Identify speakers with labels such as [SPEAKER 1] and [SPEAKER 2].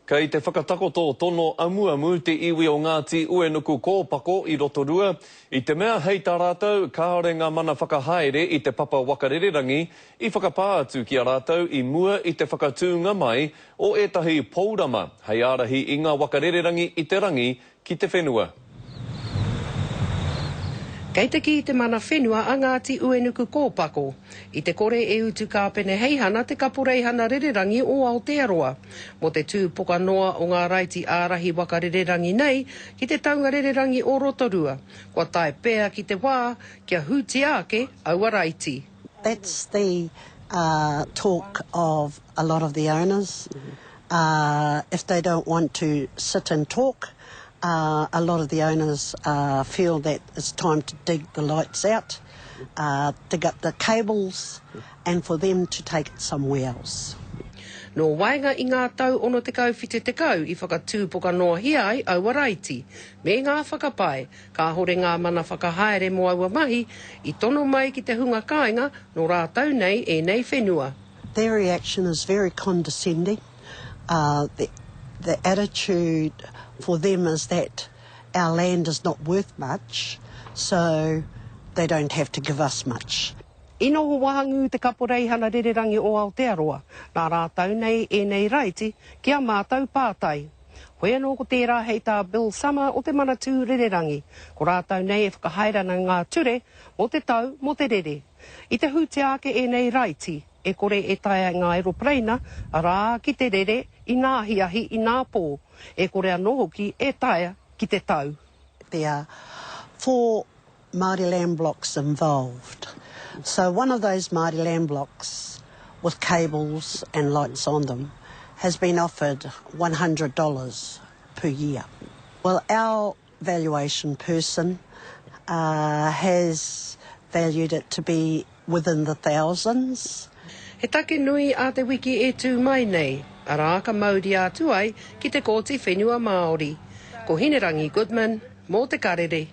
[SPEAKER 1] Kei te whakatakoto tono amuamu te iwi o Ngāti Uenuku Kōpako i Rotorua, i te mea hei tā rātou kāore ngā mana whakahaere i te papa waka rererangi i whakapā atu ki a rātou i mua i te whakatūnga mai o ētahi pourama hei ārahi i ngā waka rererangi i te rangi ki te whenua.
[SPEAKER 2] Kei te kī te mana whenua a Ngāti Uenuku Kōpako, i te kore e utu kāpeneheihana te Kaporeihana Rererangi o Aotearoa, mō te tū poka noa o ngā raiti ārahi waka rererangi nei ki te taunga rererangi o Rotorua, kua tae pea ki te wā kia hūtia ake aua raiti.
[SPEAKER 3] That's the talk of a lot of the owners. If they don't want to sit and talk, a lot of the owners feel that it's time to dig the lights out, dig up the cables and for them to take it somewhere else.
[SPEAKER 2] Nō waenga i ngā tau 60 70 i whakatū pokanoahia ai aua raiti, me ngā whakapae kāhore ngā mana whakahaere mō aua mahi i tono mai ki te hunga kāinga nō rātou nei ēnei whenua.
[SPEAKER 3] Their reaction is very condescending. Uh, the, the attitude for them is that our land is not worth much, so they don't have to give us much.
[SPEAKER 2] I noho wahangū te Kaporeihana Rererangi o Aotearoa, nā rātou nei ēnei raiti ki a mātou pātai. Hoi anō ko tērā hei tā Bill Summer o te Manatū Rererangi, ko rātou nei e whakahaere ana ngā ture mō te tau, mō te rere. I te hūtia ake ēnei raiti, e kore e taea ngā aeropereina, arā, ki te rere inā ahiahi, inā pō, e kore anō hoki e taea ki te tau.
[SPEAKER 3] There are four Māori land blocks involved. So one of those Māori land blocks with cables and lights on them has been offered $100 per year. Well, our valuation person uh, has valued it to be within the thousands.
[SPEAKER 2] He take nui a te wiki e tū mai nei, arā ka mauria atu ai ki te Kōti Whenua Māori. Ko Hinerangi Goodman, mō Te Karere.